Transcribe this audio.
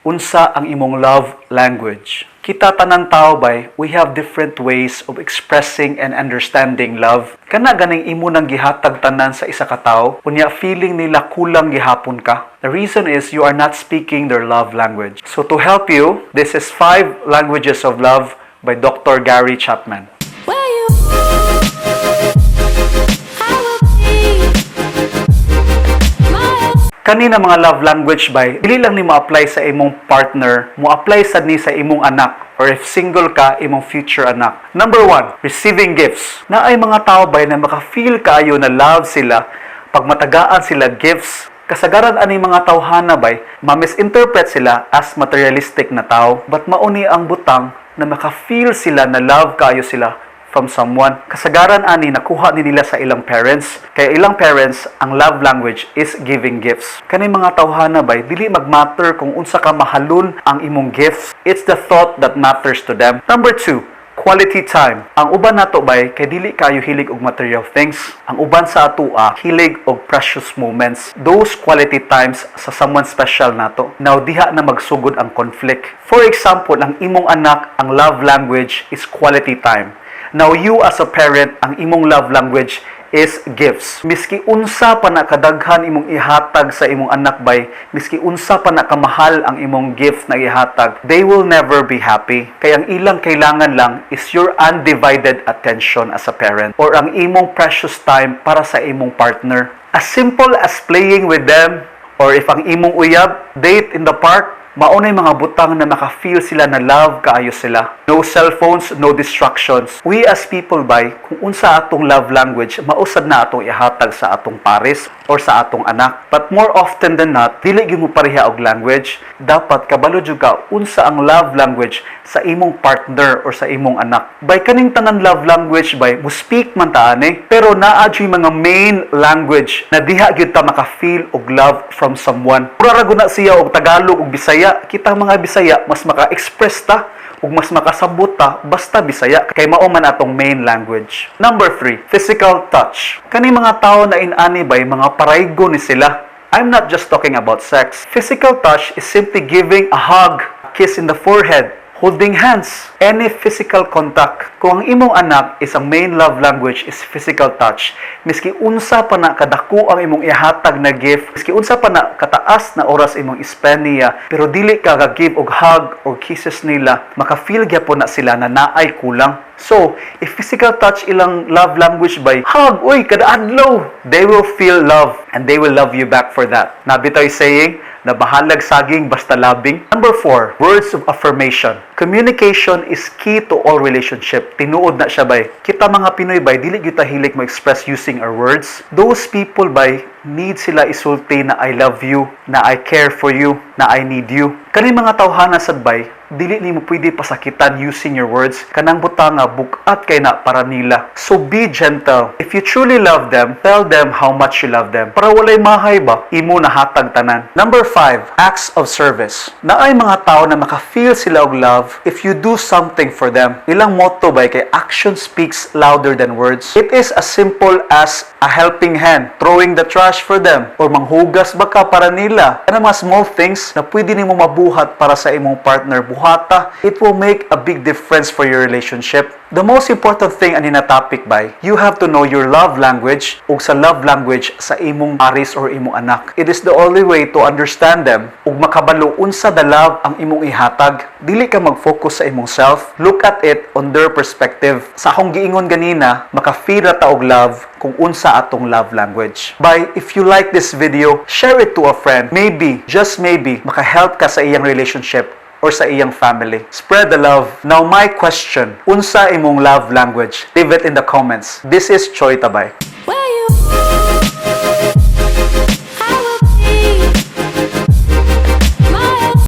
Unsa ang imong love language? Kita tanan tao bay, we have different ways of expressing and understanding love. Kana ganing imo nang gihatag tanan sa isa ka tawo, unya feeling nila kulang gihapon ka. The reason is you are not speaking their love language. So to help you, this is five languages of love by Dr. Gary Chapman. Where you I will be my Kanina mga love language bay, dili lang ni mo-apply sa imong partner, mo-apply sad ni sa imong anak or if single ka, imong future anak. Number one, receiving gifts. Naay mga tao bay na maka-feel kaayo na love sila pag matagaan sila gifts. Kasagaran ani mga tawhana bay, ma-misinterpret sila as materialistic na tao. But mao ni ang butang na maka-feel sila na love kaayo sila from someone. Kasagaran ani nakuha ni nila sa ilang parents. Kaya ilang parents, ang love language is giving gifts. Kani mga tawhana bay, dili magmatter kung unsa ka mahalon ang imong gifts. It's the thought that matters to them. Number two, quality time. Ang uban nato bay kay dili kayo hilig og material things. Ang uban sa atoa hilig og precious moments. Those quality times sa someone special nato. Now diha na magsugod ang conflict. For example, ang imong anak, ang love language is quality time. Now you as a parent, ang imong love language is gifts. Miski unsa pa na kadaghan imong ihatag sa imong anak bay, miski unsa pa na kamahal ang imong gift na ihatag, they will never be happy. Kay ang ilang kailangan lang is your undivided attention as a parent or ang imong precious time para sa imong partner. As simple as playing with them or if ang imong uyab, date in the park, mao nay mga butang na maka-feel sila na love kaayo sila. No cellphones, no distractions. We as people bay, kung unsa atong love language, mao sad na atong ihatag sa atong pares or sa atong anak. But more often than not, dili gyud mo pareha og language. Dapat kabalo jud ka unsa ang love language sa imong partner or sa imong anak. Bay, kaning tanan love language bay, mo speak man ta ani, pero naa jud mga main language na diha gyud ta maka-feel og love from someone. Mura ra gud na siya og Tagalog ug Bisaya. Kita mga Bisaya mas maka-express ta ug mas makasabot ta basta Bisaya kay mao man atong main language. Number three, physical touch. Kani mga tao na inani bay, mga paraygo ni sila. I'm not just talking about sex. Physical touch is simply giving a hug, a kiss in the forehead, holding hands, any physical contact. Kung ang imong anak is ang main love language is physical touch, miski unsa pa na kadako ang imong ihatag na gift, miski unsa pa na kataas na oras imong spend niya, pero dili ka ga-give og hug or kisses nila, maka-feel gyapon na sila na naay kulang. So, if physical touch ilang love language bay, hug, uy, kada adlaw, they will feel love and they will love you back for that. Naa bitaw saying na bahalag saging basta labing. Number four, words of affirmation. Communication is key to all relationship. Tinuod na siya bay. Kita mga Pinoy bay, dili gyud ta hilig mo express using our words. Those people bay, need sila isulti na "I love you," na "I care for you," na "I need you." Kani mga tawhana sad bay, dili nimo pwede pasakitan using your words. Kanang butanga bug-at kay na para nila. So be gentle. If you truly love them, tell them how much you love them. Para walay mahay ba, imo nahatag tanan. Number five, acts of service. Naay mga tao na maka-feel sila og love if you do something for them. Ilang motto bay kay action speaks louder than words. It is as simple as a helping hand, throwing the trash for them, or manghugas ba ka para nila. Kana mga small things na pwede nimo mabuhat para sa imong partner, buhata, it will make a big difference for your relationship. The most important thing ani na topic bay, you have to know your love language ug sa love language sa imong pares or imong anak. It is the only way to understand them ug makabalo unsa the love ang imong ihatag. Dili ka mag-focus sa imong self. Look at it on their perspective. Sa akong giingon ganina, maka-feel ra ta og love kung unsa atong love language. Bay, if you like this video, share it to a friend. Maybe, just maybe, maka-help ka sa iyang relationship or sa iyang family. Spread the love. Now my question, unsa imong love language? Leave it in the comments. This is Choi Tabay.